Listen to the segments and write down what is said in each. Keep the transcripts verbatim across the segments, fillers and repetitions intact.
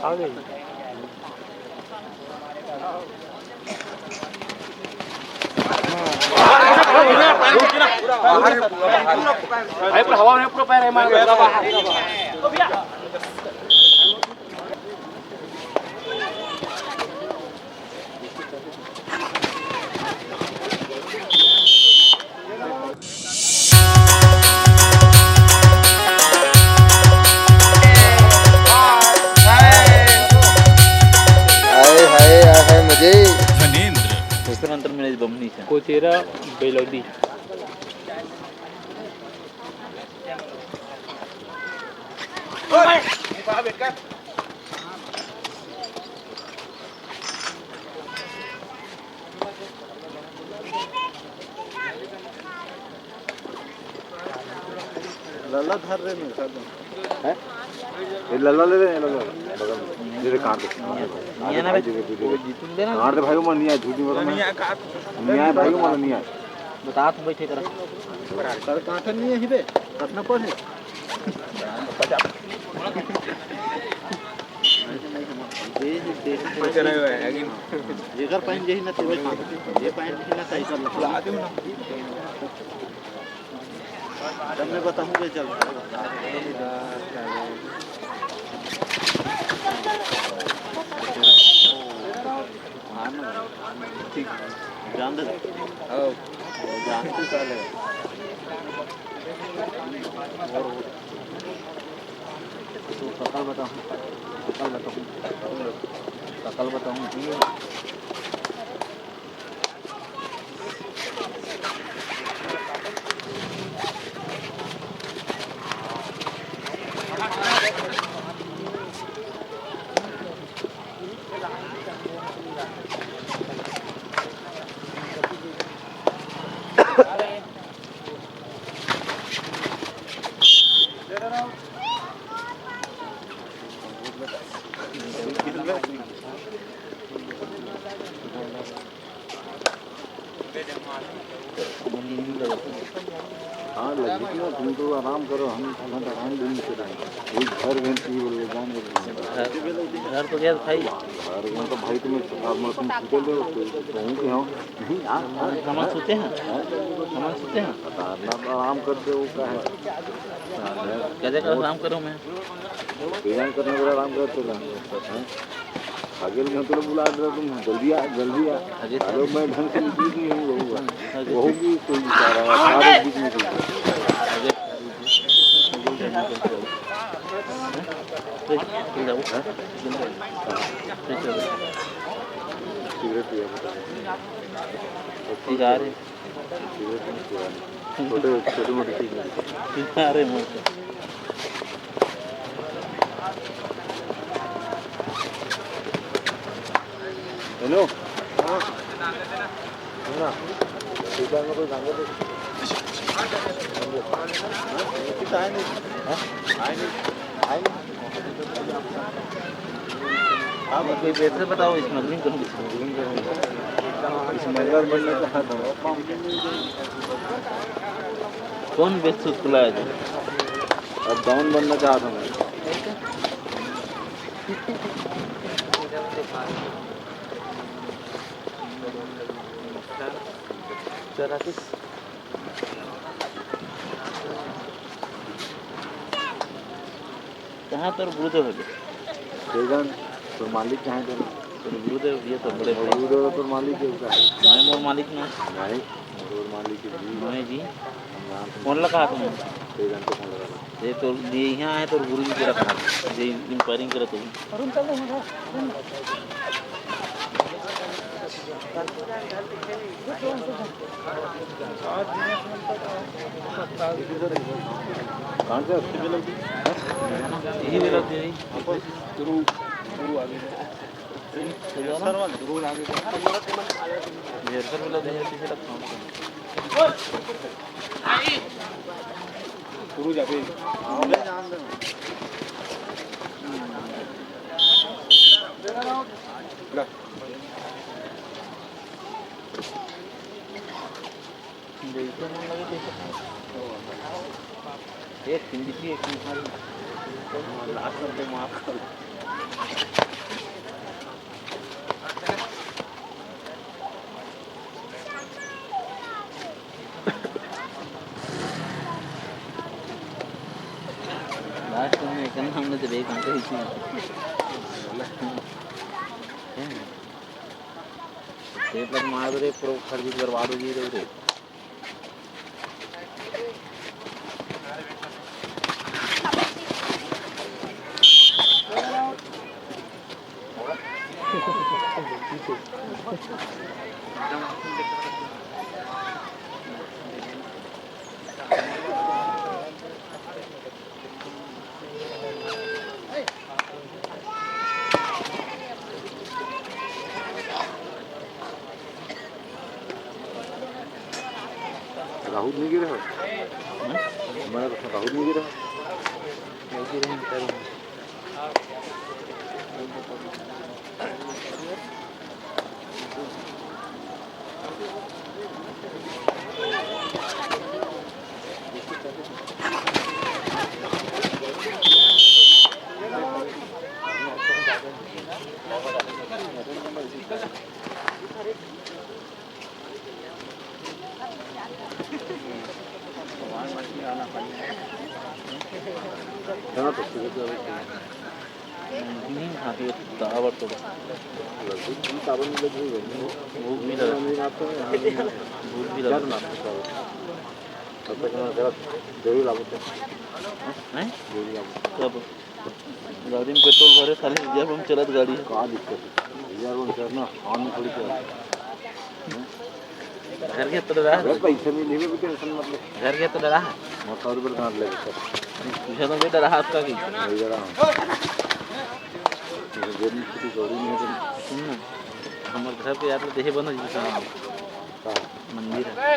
आ गई। भाई, पूरा हवा में पूरा पैर है, मार के। हाय, हाय, हाय, हाय, मजे। धनेंद्र। दूसरा अंतर में बमनी से। कोचेरा बेलौदी। लल्ला धर रे मेरे साथ में। हैं? ये लल्ला ले रहे हैं, लल्ला। बगल में। दे दे, काट दे। ये ना भाई, दे दे, दे दे। जीतू दे ना। काट दे भाई, वो नहीं आए, झूठी बोल रहा मैं। नहीं आए, भाई, वो नहीं आए। बता, तुम बैठे करा। सर, काट नहीं है, ही बे। कतना पर है? जेकर पाइन जेही ना तेमे खा, जे पाइन जेही ना ताई कर लगा। तब मैं बताऊंगा, चल। हाँ ना, ठीक। जान दे। हाँ। जान दे साले। और तो सकल बताऊँ, सकल बताऊँ, सकल बताऊँ। हाँ, लगी ना, तुम तो आराम करो, हम, हम तो आराम भी नहीं करेंगे। कोई घर घंटी बोल जाएंगे। घर, घर तो गया भाई। घर में तो भाई तुम्हें, अब मैं तुम छूटे दो, तो कहूँ कि हम नहीं, हाँ, हाँ, हम हाँ। सोते हैं। हाँ। हम सोते हैं। बता, अपना तो आराम करते हो, क्या है? कैसे कर आराम करूँ मैं? डिजाइन करने वाला आराम करते हो, हाँ। आगे में तो बुला रहे तुम, जल्दी आ, जल्दी आ। अरे सर। अरे मैं ढंग से निकल नहीं हूँ, वहू है। अरे। वहू भी कोई बेचारा है, सारे बीच में कोई। अरे। सिगरेट पिया बता। जा रहे। छोटे, छोटे मोटे चीज नहीं। अरे मोटे। हेलो। हाँ। सुन ना, ठीक है, मैं कोई गांजा दे। हाँ? आए नहीं। आए नहीं। आप कोई पैसे बताओ, स्मगलिंग करूँ। स्मगलिंग करूँ। स्मगलर बनना चाहता हूँ। कौन बेचते खुला है? अब डॉन बनना चाहता हूँ। चौरासी। कहाँ तोर गुरुदेव हवे? तेजन, तोर मालिक कहाँ हे तेरा? तोर गुरुदेव, ये तो बड़े मोर भाई। गुरुदेव तोर मालिक हे का? नहीं, मोर मालिक ना। नहीं, मोर मालिक हे जी। नहीं जी। हम यहाँ से फोन लगा तुम। तेजन को फोन लगा दो। ये तो, ये यहाँ है तोर गुरु जी के रखा है। ये इंक्वायरिंग करे तो। कहाँ से? यही मिला थे, यही। गुरु, गुरु आगे। सर, गुरु आगे। ये सर मिला थे, पीछे रखता हूँ। गुरु जाके। ला। जैसे मन लगे तैसे। एक हिंदी की, एक निहारी। लास्ट में माफ कर। लास्ट में एक नाम में तो देख, हम तो इसी टेप लग मार दे, पूरा खर्च बर्बाद हो गई रे। राहुल नहीं गिरा है? हमारा राहुल नहीं गिरा है? नहीं, हाँ, ये दावा तो भूख भी लगा। भूख भी लगा। जरूर लागत है। हैं? जरूर लागत है। कब? गाड़ी में पेट्रोल भरे, खाली रिजर्व में चलत गाड़ी है। का दिक्कत है? रिजर्व में चलना, ऑन में थोड़ी चलना। घर के तो डरा। अरे पैसे नहीं लेवे भी, टेंशन मत ले। घर के तो डरा। मोटर पर कहाँ ले? तुझे तो बेटा रहा आपका की। नहीं डरा। जेब में छोटी कौड़ी नहीं है तो। सुन ना, हमारे घर के यार देहे बना जी। हाँ। मंदिर है।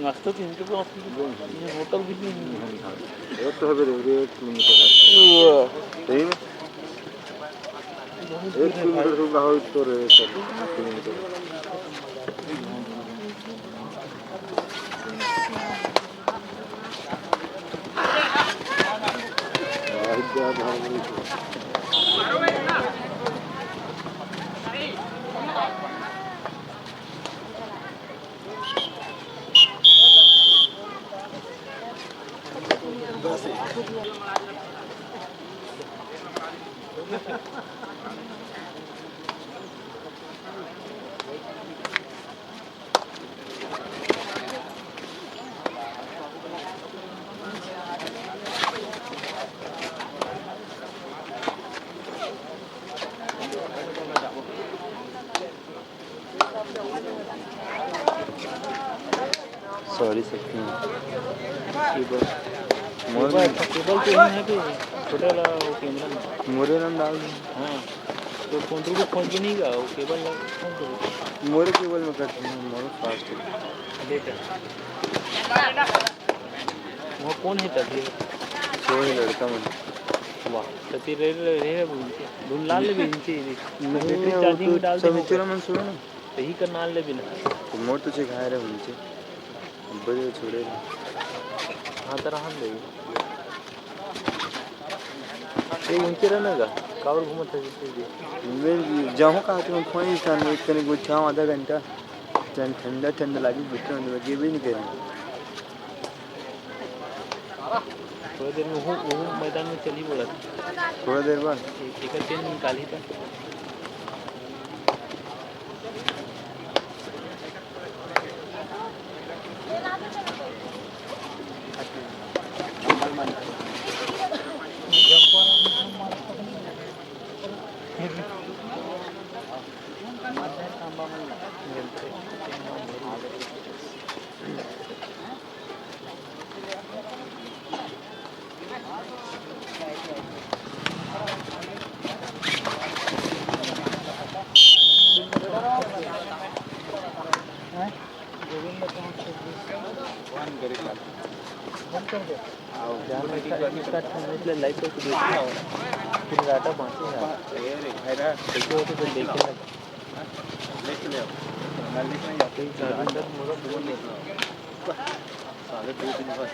नाश्ता तो इनके पास, ये होटल भी नहीं है। एक तो है, एक किलोमीटर है। सही में? एक किलोमीटर से बाहर तो रहे, सर, किलोमीटर। सॉरी सखी। केबल। मोर केबल, केबल तो नहीं है कि छोटा वाला वो कैमरा में। मोरे नाम डाल दे। हाँ। तो फोन तो फोन पे नहीं गया, वो केबल लगा, फोन पे। मोरे केबल में कर दे, मोर फास्ट है। देख। वो कौन है तभी? वो है लड़का मन। वाह, तो तेरे रे, रे, रे, ढूंढ ला ले भी इनसे। नहीं, बैटरी वो चार्जिंग तो में डाल दे। समीचरा मन सुनो ना। तो ही कर नाल ले बिना। तो मोर तो चेक आए रहे उनसे। बड़े छोड़े रहे। हाँ, तो रहन दे। ये उनके रहने का? कावर घूमत है जैसे भी। मैं जाऊँ कहाँ थे, मैं फोन ही था, मैं इतने गोठियाऊँ आधा घंटा। चल ठंडा ठंडा लागे, गोठियाऊँ, मैं ये भी नहीं करें। थोड़ा देर में वो, वो मैदान में चली बोला था। थोड़ा देर बाद? एक, एक चेंज निकाली था। किन घाटा बाँचे हे। देखो तो फिर देखे ना। साढ़े दो दिन बाद।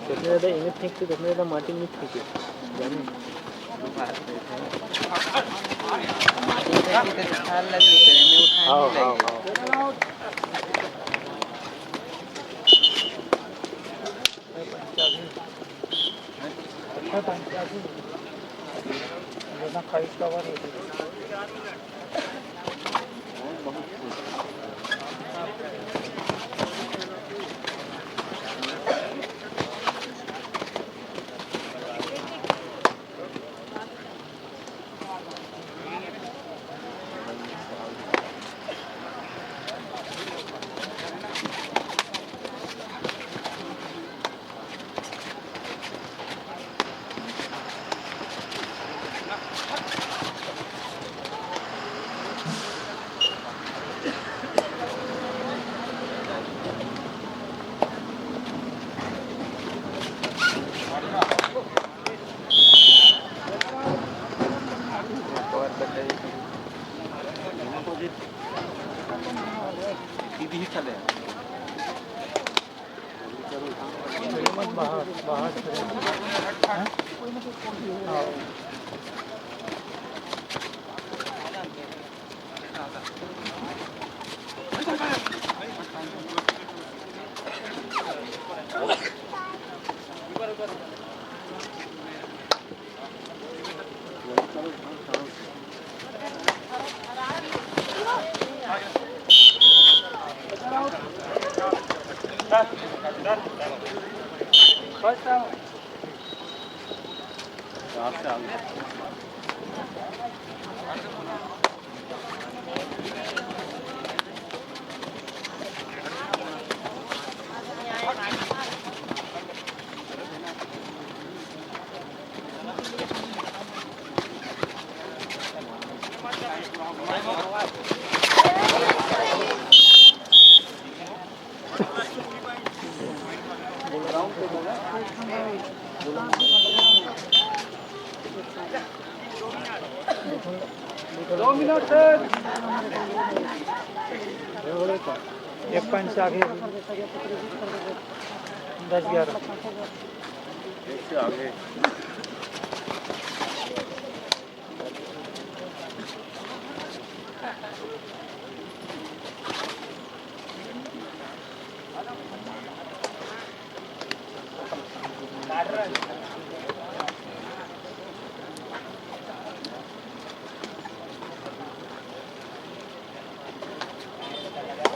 जितना ज़्यादा इन्हें फेंकते, उतना ज़्यादा माटी नहीं फेंके, जाने। माटी फेंकते तो छाल लगी, तो इन्हें उठाने हाँ, हाँ, लगे। हाँ। एक पॉइंट से आगे, दस ग्यारह। एक से आगे।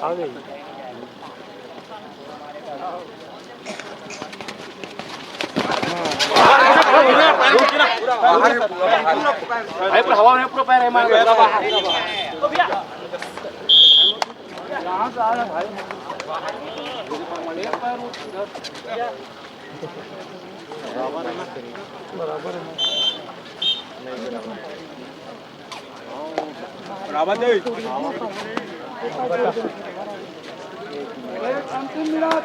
आ गई। भाई, पूरा हवा में पूरा पैर है, मार। बराबर है ना? बराबर दे। अंतिम मिनट।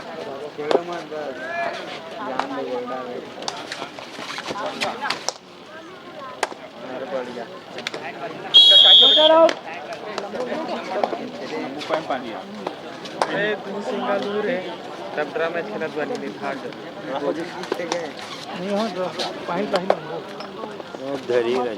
अरे, बढ़िया। तब ड्रामा खेलत बानी, नहीं, हाँ, ड्रा-, पाहिल, पाहिल हमको। वो धरी रही।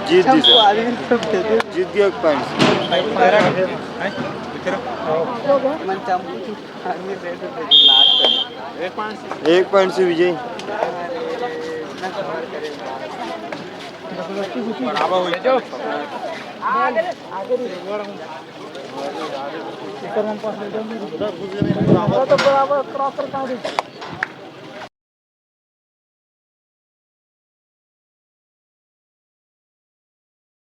जीत दी सर। जीत गया एक पॉइंट। एक पॉइंट से विजय।